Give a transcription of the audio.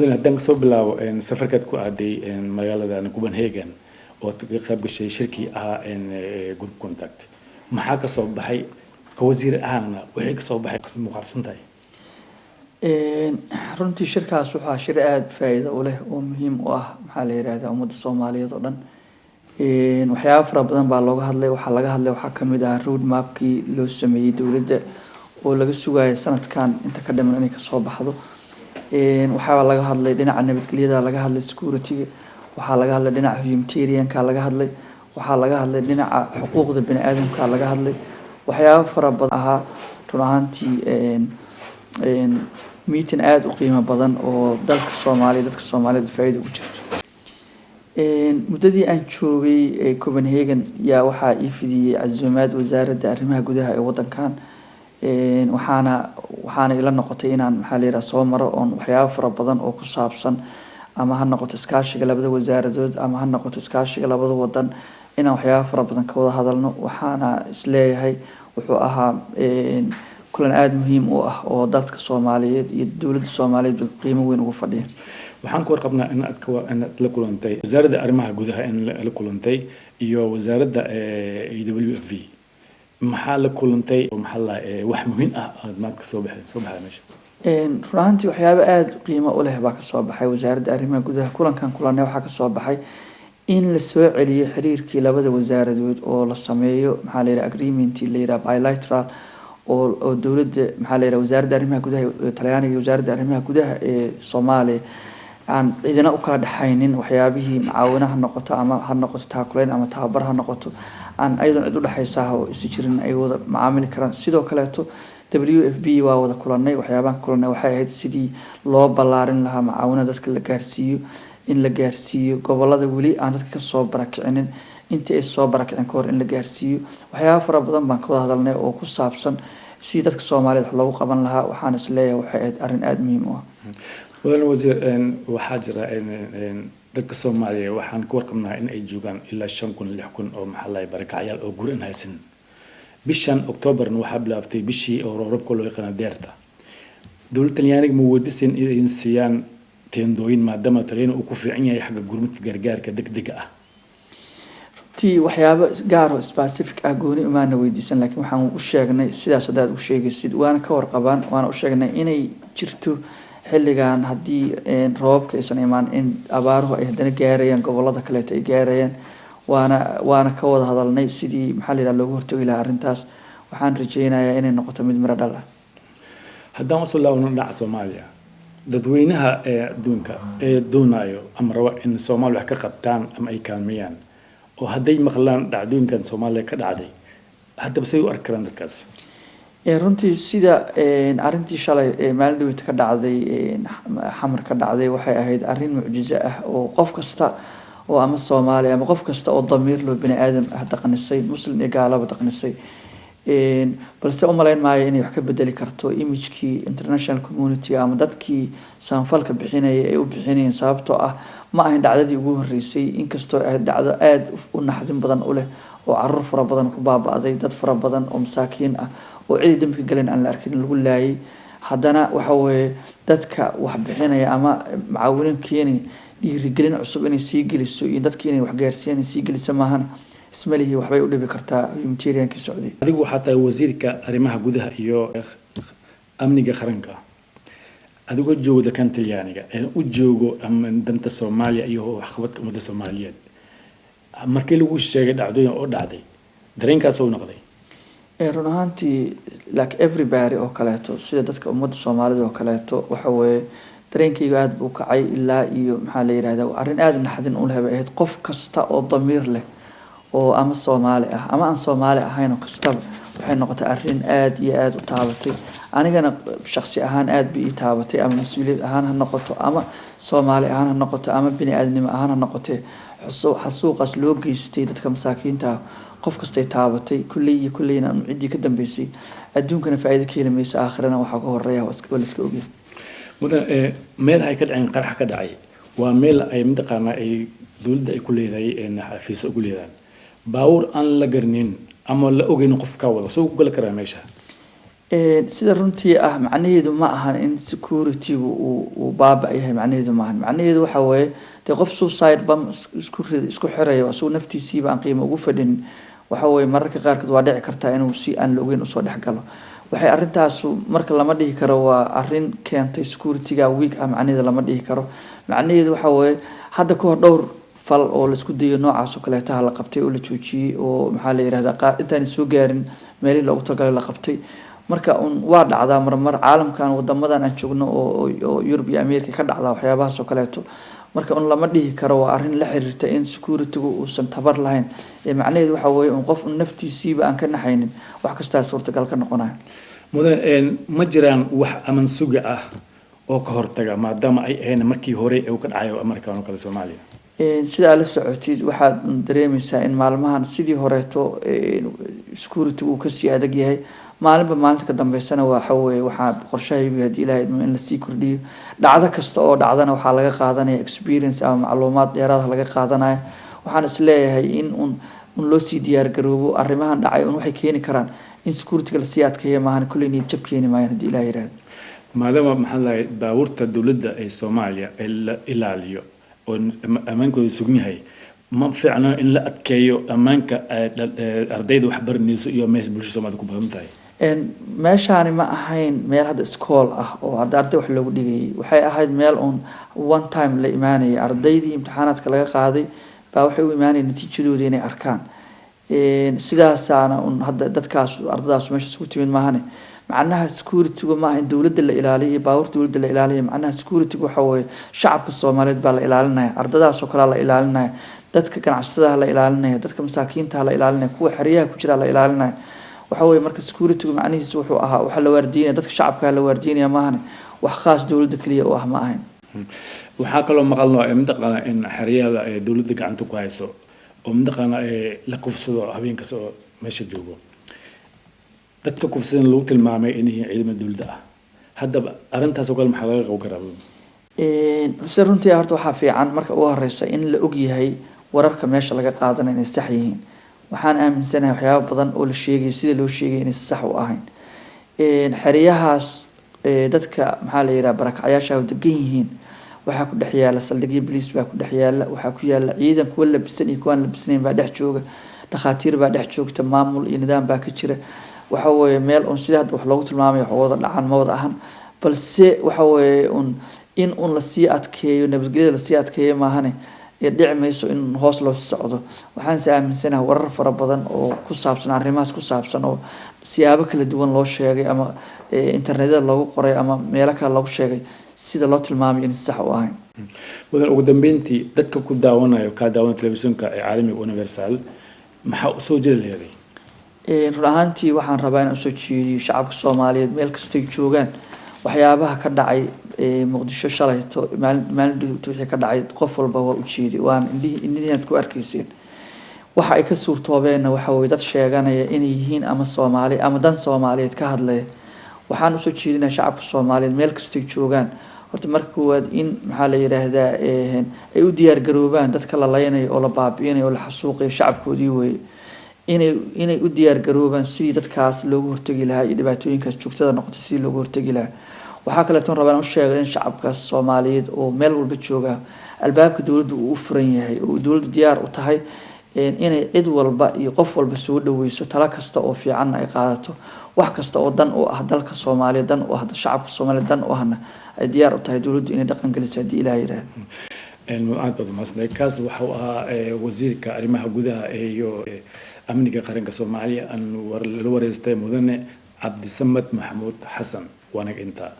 Mudan, haddaan kasoo bilaabo safarkaad ku aaday magaalada Copenhagen oo aad kaga qayb gashay shirkii ahaa Group Contact, maxaa kasoo baxay? Ka wasiir ahaanna wixii kasoo baxay muuqaalsan tahay? Runtii shirkaas waxaa shir aada faa-iido u leh oo muhiim u ah, maxaa la yihahdaa, ummadda Soomaaliyeed oo dhan. Waxyaaba fara badan baa looga hadlay. Waxaa laga hadlay waxaa kamid ah road mapkii loo sameeyey dowladda oo laga sugayo sanadkan inta ka dhiman inay kasoo baxdo. Waxaa laga hadlay dhinaca nabadgelyada, laga hadlay security-ga, waxaa laga hadlay dhinaca humanitarianka laga hadlay, waxaa laga hadlay dhinaca xuquuqda bini aadamka laga hadlay. Waxyaaba fara badan ahaa. Run ahaantii meeting aada u qiimo badan oo dalka Soomaaliya, dadka Soomaaliyeed faa-iida ugu jirto. Muddadii aan joogay Copenhagen yaa waxaa ii fidiyey casuumaad Wasaaradda Arrimaha Gudaha ee wadankan. Waxaana ila noqotay inaan, maxaa la yidhaha, soo maro oon waxyaabo fara badan oo ku saabsan, ama ha noqoto iskaashiga labada wasaaradood ama ha noqoto iskaashiga labada wadan, inaan waxyaabo fara badan ka wada hadalno. Waxaana isleeyahay wuxuu ahaa kulan aada muhiim u ah oo dadka Soomaaliyeed iyo dowladda Soomaaliyeed qiimo weyn ugu fadhiya. Waxaan ka warqabnaa in aad inaad la kulantay Wasaaradda Arrimaha Gudaha, in la kulantay iyo wasaaradda WFP. Maxaa la kulantay? Maxaa la wax muhiim ah aad maad ka soo baxay meesha? Run ahaantii waxyaabo aada qiimo u leh baa kasoo baxay Wasaaradda Arrimaha Gudaha kulankan kulanay. Waxaa kasoo baxay in la soo celiyo xiriirkii labada wasaaradood oo la sameeyo, maxaa la yidhaha, agreement la yidhaha bilateral oo dowladda, maxaa la yidhaha, Wasaaradda Arrimaha Gudaha ee Talyaaniga iyo Wasaaradda Arrimaha Gudaha ee Soomaaliya aan cidina u kala dhexaynin. Waxyaabihii macaawina ha noqoto ama ha noqoto taakuleyn ama tababar ha noqoto, aan ayadoon cid udhexaysa oo isi jirin ay wada macaamili karaan. Sidoo kaleeto WFP waa wada kulanay. Waxyaabahan kulanay waxay ahayd sidii loo ballaarin lahaa macaawina dadka la gaarsiiyo, in la gaarsiiyo gobolada weli aan dadka kasoo barakicinin, intii ay soo barakicin kahor in la gaarsiiyo. Waxyaaba fara badan baan ka wada hadalnay oo ku saabsan sidii dadka Soomaaliyeed wax loogu qaban lahaa. Waxaan is leeyahay waxay ahayd arrin aada muhiim u ah. Mudane wasiir, waxaa jira dadka Soomaaliya, waxaan ka warqabnaa in ay joogaan ilaa 5,000, 6,000 oo, maxaa lahay, barakacyaal oo guri aan haysan. Bishan Octoobarna waxaa bilaabtay bishii oo roobabka loo yaqaana deerta. Dowladda Talyaaniga ma weydiisin in idin siiyaan teendooyin, maadaama Talyaani uu ku fiican yahay xagga gurmadka gargaarka degdega ah? Runtii waxyaabo gaar oo specific ah gooni umaana weydiisan, laakiin waxaan u sheegnay sidaas haddaad u sheegaysid, waana ka warqabaan. Waana u sheegnay inay jirto xilligan haddii roobabka aysan imaan in abaaruhu ay haddana gaarayaan gobolada kaleeto ay gaarayaan. Waana ka wada hadalnay sidii, maxaa la yidhaha, looga hortagi lahaa arrintaas. Waxaan rajeynayaa inay noqoto mid miro dhal ah. Haddaan usoo laabno dhinaca Soomaaliya, dadweynaha ee adduunka ee doonayo ama raba in Soomaaliya wax ka qabtaan ama ay kaalmeeyaan, oo hadday maqlaan dhacdooyinkan Soomaaliya ka dhacday, haddaba say u arki karaan dadkaas? Runtii sida arrintii shalay ee maalin dhaweyta ka dhacday Xamar ka dhacday, waxay ahayd arrin mucjiso ah oo qof kasta oo ama Soomaali ama qof kasta oo damiir loo bini aadam ah daqnisay, Muslim iyo gaalaba daqnisay. Balse umalayn maayo inay wax ka bedeli karto imagekii international community ama dadkii samafalka bixinaya ay u bixinayeen, sababtoo ah ma ahayn dhacdadii ugu horreysay, inkastoo ahayd dhacdo aada u naxdin badan u leh oo caruur fara badan ku baaba'day, dad fara badan oo masaakiin ah oo cidii dambi ka galeen aan la arkin lagu laayay. Haddana waxa weeye dadka wax bixinaya ama macaawinin keenaya dhiirigelin cusub inay sii geliso iyo dadki inay wax gaarsiiyaan inay sii geliso maahan, ismalihii waxbay u dhibi kartaa humanitariankii socday. Adigu waxaa tahay wasiirka arrimaha gudaha iyo amniga qaranka. Adigoo joogo dalkan Talyaaniga ee u joogo ama danta Soomaaliya iyo waxqabadka ummadda Soomaaliyeed, markii lagu sheegay dhacdooyin oo dhacday, dareenkaas oo noqday? Run ahaantii, like everybody oo kaleeto, sida dadka ummadda Soomaalida oo kaleeto, waxa weeye dareenkaygu aada buu kacay ilaa iyo, maxaa la yidhahdaa, arrin aada naxdin u leh bay ahayd. Qof kasta oo damiir leh oo ama Soomaali ah ama aan Soomaali ahayn oo kastaba, waxay noqotay arrin aada iyo aada u taabatay. Anigana shaksi ahaan aada bay ii taabatay, ama mas-uuliyad ahaan ha noqoto ama Soomaali ahaan ha noqoto ama bini aadamnimo ahaan ha noqotee. Xasuuqaas loo geystay dadka masaakiinta ah qof kastay taabatay. Kulley iyo kulleyna ciddii ka dambeysay adduunkana faa'iido ka heli mayso, aakhirana waxaa ka horeeya waa la iska ogyahay. Mudan, meel ay ka dhaceen qarax ka dhacay waa meel ay mataqaanaa ay dowladda ay ku leedahay xafiisyo ugu leedahay. Baabuur aan la garinin ama la ogeyn qof ka wada soo ku gali karaa meesha? Sida runtii ah, macnaheedu ma ahan in security-gu uu baaba yahay. Macnaheedu ma ahan. Macnaheedu waxa weeye, dee, qof suicide bam isku rid, isku xirayo, asagoo naftiisiiba aan qiimo ugu fadhin, waxa weeye mararka qaarkood waa dhici kartaa inuu si aan la ogeyn usoo dhex galo. Waxay arrintaasu marka lama dhihi karo waa arrin keentay security-ga weak ah. Macnaheedu lama dhihi karo. Macnaheedu waxa weeye, hadda ka hor dhowr fal oo laisku dayo noocaas oo kaleetaha la qabtay oo la joojiyey, oo maxaa la yirahdaa, qaar intaan soo gaarin meelihii loogu talagalay la qabtay. Marka un waa dhacdaa marmar caalamkan, wadamadan aan joogno oo Yurub iyo America ka dhacdaa waxyaabahaas oo kaleeto. Marka un lama dhihi karo waa arrin la xiriirta in security-gu uusan tabar lahayn. Ee macnaheedu waxa weeye, un qof un naftiisiiba aan ka naxaynin, wax kastaa suurtagal ka noqonayo. Mudane, ma jiraan wax aman suga ah oo ka hortaga, maadaama ay ahayn markii hore uu ka dhacayo amarkan oo kale Soomaaliya? Sida aad la socotid, waxaad dareemeysaa in maalmahan sidii horeeto security uu kasii adag yahay. Maalinba maalinta ka dambeysana waxa weeye waxaa qorshahaygu, haddii Ilaahay idmo, in lasii kordhiyo. Dhacdo kasta oo dhacdana waxaa laga qaadanaya experience ama macluumaad dheeraad laga qaadanaya. Waxaan is leeyahay in un loo sii diyaar garoobo arrimahan dhacay un waxay keeni karaan in security-ga lasii adkeeyo maahan, kulley niyad jab keeni maayaan, haddii Ilaah yiraahdo. Maadaama, maxaa lahay, baabuurta dowladda ee Soomaaliya ee la ilaaliyo oo ammaankooda sugan yahay, ma fiicno in la adkeeyo ammaanka ardayda wax baranayso iyo meesha bulshada Soomaalida ku badan tahay? Meeshaani ma ahayn meel hadda iskool ah oo hadda arday wax loogu dhigayay. Waxay ahayd meel uun one time la imaanayay. Ardaydii imtixaanaadka laga qaaday baa waxay u imaanayeen natiijadoodii inay arkaan. Sidaasaana un hadda dadkaas, ardadaas meesha isugu timid maahane. Macnaha security-gu maaha in dowladda la ilaaliyo iyo baabuurta dowladda la ilaaliyo. Macnaha security-gu waxa weeye shacabka Soomaaliyeed baa la ilaalinaya, ardadaas oo kalea la ilaalinaya, dadka ganacsadaha la ilaalinaya, dadka masaakiintaha la ilaalinaya, kuwa xeryaha ku jira la ilaalinaya. Waxa weeye marka security-gu macnihiisu wuxuu ahaa waxaa la waardiinaya dadka shacabka la waardiinaya maahane, wax khaas dowladda keliya u ah ma ahayn. Waxaa kaloo maqalno mataqaana in xeryada ee dowladda gacanta ku hayso oo mataqaana la kufsado habeen kasta oo meesha joogo. Dadka kufsadan lagu tilmaamay inay yihiin ciidamada dowladda ah. Haddaba arrintaas oo kale maxaa laga qaban karaa? Se runtii horta waxaa fiican marka ugu horeysa in la og yahay wararka meesha laga qaadanayo inay sax yihiin. Waxaan aaminsanahay waxyaaba badan oo la sheegay sida loo sheegay inay sax u ahayn. Xeryahaas dadka, maxaa la yidhaha, barakacyaasha degan yihiin, waxaa ku dhex yaala saldhigyo boliis baa ku dhex yaala, waxaa ku yaala ciidan, kuwa labisan iyo kuwaan labisnayn baa dhex jooga, dhakhaatiir baa dhex joogta, maamul iyo nidaam baa ka jira. Waxa weeye meel un sida hadda wax loogu tilmaamayo wax wada dhacan ma wada ahan, balse waxa weeye un in un lasii adkeeyo nabadgelyada, lasii adkeeyo maahane, ee dhici mayso in hoos loo socdo. Waxaanse aaminsanahay warar fara badan oo ku saabsan arrimahaas ku saabsan oo siyaabo kala duwan loo sheegay, ama internetyada loogu qoray, ama meelo kale loogu sheegay, sida loo tilmaamayo in sax u ahayn. Mudan, ugu dambeyntii, dadka ku daawanayo, kaa daawanaya telefishinka ee caalamiga Universal, maxaa usoo jeedi laheeday? Run ahaantii waxaan rabaa inaan usoo jeediyo shacabka Soomaaliyeed meel kastay joogaan waxyaabaha ka dhacay Muqdisho shalayto, maalin dhowto wixii ka dhacay qof walba waa ujeeday, waan indhihi indhihiinaad ku arkayseen. Waxa ay ka suurtoobeenna waxa weye dad sheeganaya inay yihiin ama Soomaali ama dan Soomaaliyeed ka hadlaya. Waxaan usoo jeedinaya shacabka Soomaaliyeed meel kastay joogaan, horta marka koowaad, in, maxaa la yiraahdaa, ay u diyaar garoobaan dadka la laynayo oo la baabi'inayo oo la xasuuqayo shacabkoodii weeye, inay u diyaar garoobaan sidii dadkaas loogu hortegi lahaa iyo dhibaatooyinkaas joogtada noqotay sidii loogu hortegi lahaa. Waxaa kaleeton rabaa inaan u sheego in shacabkaas Soomaaliyeed oo meel walba jooga albaabka dowladdu uu u furan yahay oo dowladdu diyaar u tahay inay cid walba iyo qof walba soo dhaweyso, talo kasta oo fiicanna ay qaadato, wax kasta oo dan u ah dalka Soomaaliya, dan u ah shacabka Soomaaliya, dan u ahna ay diyaar u tahay dowladdu inay dhaqan geliso, haddii Ilaah yiraahdo. Aad baad umahadsantahay. Kaas waxau ahaa wasiirka arrimaha gudaha iyo amniga qaranka Soomaaliya aan la wareystay, mudane Cabdisamad Maxamuud Xasan. Waanaga intaa.